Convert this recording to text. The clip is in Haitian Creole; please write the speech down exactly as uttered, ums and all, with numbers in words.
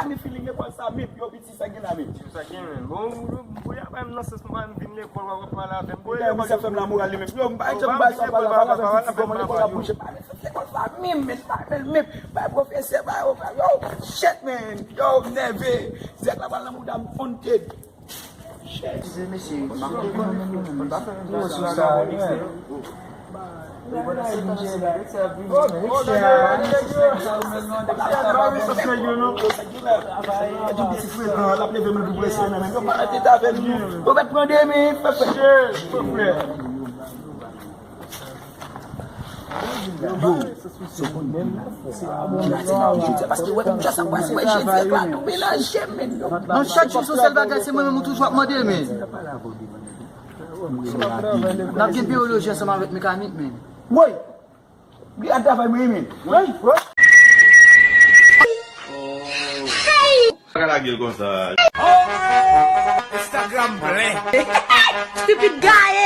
Ni feeling lekòl sa, men yo piti sa gen la, men. Sa gen, men. Bon, pou y ap bay m nan sans, m pa vin lekòl, w ap pale avè m. Bon, misye fè m la moral li menm. Yo, m pa, m pa sa pale, pale avè m, piti, kòman lekòl ap bouje, pale lekòl sa menm, men, pale menm, bay pwofesè, bay, yo, shit, man. Yo, m nève. Zèk la pral nan mouda m, haunted. Yo, se konn menm ki maten nan jodi a, paske wè kòm sa pase, wè jezi a tonbe nan je m, men. Non, chak jou se yon sèl bagay, se mwen menm ou toujou ap mande, men. N ap gen biyoloji ansanm avèk mekanik, men. Woy! Li al travay mwen, men. Woy, woy. Pa ka lage l konsa. Instagram plen. Stupid guy.